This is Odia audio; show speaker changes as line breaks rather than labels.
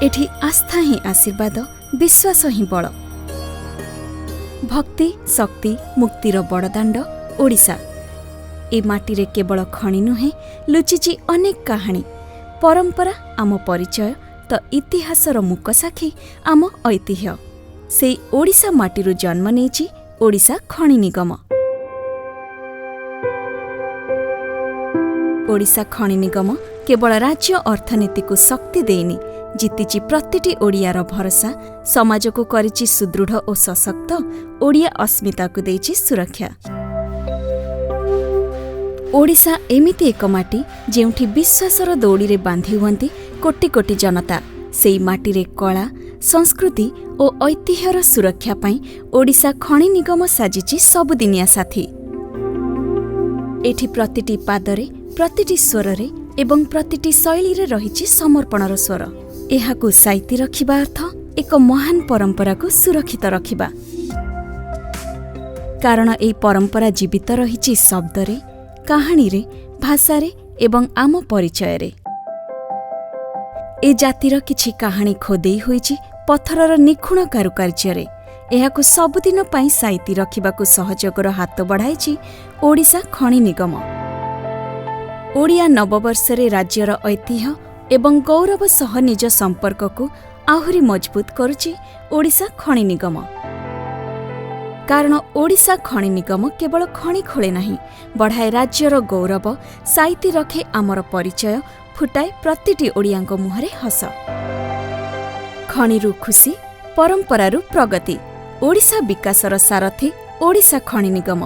ଏଠି ଆସ୍ଥା ହିଁ ଆଶୀର୍ବାଦ, ବିଶ୍ୱାସ ହିଁ ବଳ। ଭକ୍ତି, ଶକ୍ତି, ମୁକ୍ତିର ବଡ଼ଦାଣ୍ଡ ଓଡ଼ିଶା। ଏ ମାଟିରେ କେବଳ ଖଣି ନୁହେଁ, ଲୁଚିଛି ଅନେକ କାହାଣୀ। ପରମ୍ପରା ଆମ ପରିଚୟ ତ ଇତିହାସର ମୂକସାକ୍ଷୀ ଆମ ଐତିହ୍ୟ। ସେଇ ଓଡ଼ିଶା ମାଟିରୁ ଜନ୍ମ ନେଇଛି ଓଡ଼ିଶା ଖଣି ନିଗମ। ଓଡ଼ିଶା ଖଣି ନିଗମ କେବଳ ରାଜ୍ୟ ଅର୍ଥନୀତିକୁ ଶକ୍ତି ଦେଇନି, ଜିତିଛି ପ୍ରତିଟି ଓଡ଼ିଆର ଭରସା, ସମାଜକୁ କରିଛି ସୁଦୃଢ଼ ଓ ସଶକ୍ତ, ଓଡ଼ିଆ ଅସ୍ମିତାକୁ ଦେଇଛି ସୁରକ୍ଷା। ଓଡ଼ିଶା ଏମିତି ଏକ ମାଟି, ଯେଉଁଠି ବିଶ୍ୱାସର ଦଉଡ଼ିରେ ବାନ୍ଧି ହୁଅନ୍ତି କୋଟି କୋଟି ଜନତା। ସେଇ ମାଟିରେ କଳା, ସଂସ୍କୃତି ଓ ଐତିହ୍ୟର ସୁରକ୍ଷା ପାଇଁ ଓଡ଼ିଶା ଖଣି ନିଗମ ସାଜିଛି ସବୁଦିନିଆ ସାଥୀ। ଏଠି ପ୍ରତିଟି ପାଦରେ, ପ୍ରତିଟି ସ୍ୱରରେ ଏବଂ ପ୍ରତିଟି ଶୈଳୀରେ ରହିଛି ସମର୍ପଣର ସ୍ୱର। ଏହାକୁ ସାଇତି ରଖିବା ଅର୍ଥ ଏକ ମହାନ ପରମ୍ପରାକୁ ସୁରକ୍ଷିତ ରଖିବା, କାରଣ ଏହି ପରମ୍ପରା ଜୀବିତ ରହିଛି ଶବ୍ଦରେ, କାହାଣୀରେ, ଭାଷାରେ ଏବଂ ଆମ ପରିଚୟରେ। ଏ ଜାତିର କିଛି କାହାଣୀ ଖୋଦେଇ ହୋଇଛି ପଥରର ନିଖୁଣ କାରୁକାର୍ଯ୍ୟରେ। ଏହାକୁ ସବୁଦିନ ପାଇଁ ସାଇତି ରଖିବାକୁ ସହଯୋଗର ହାତ ବଢ଼ାଇଛି ଓଡ଼ିଶା ଖଣି ନିଗମ। ଓଡ଼ିଆ ନବବର୍ଷରେ ରାଜ୍ୟର ଐତିହ୍ୟ ଏବଂ ଗୌରବ ସହ ନିଜ ସମ୍ପର୍କକୁ ଆହୁରି ମଜବୁତ କରୁଛି ଓଡ଼ିଶା ଖଣି ନିଗମ। କାରଣ ଓଡ଼ିଶା ଖଣି ନିଗମ କେବଳ ଖଣି ଖୋଳେ ନାହିଁ, ବଢ଼ାଏ ରାଜ୍ୟର ଗୌରବ, ସାଇତି ରଖେ ଆମର ପରିଚୟ, ଫୁଟାଏ ପ୍ରତିଟି ଓଡ଼ିଆଙ୍କ ମୁହଁରେ ହସ। ଖଣିରୁ ଖୁସି, ପରମ୍ପରାରୁ ପ୍ରଗତି, ଓଡ଼ିଶା ବିକାଶର ସାରଥୀ ଓଡ଼ିଶା ଖଣି ନିଗମ।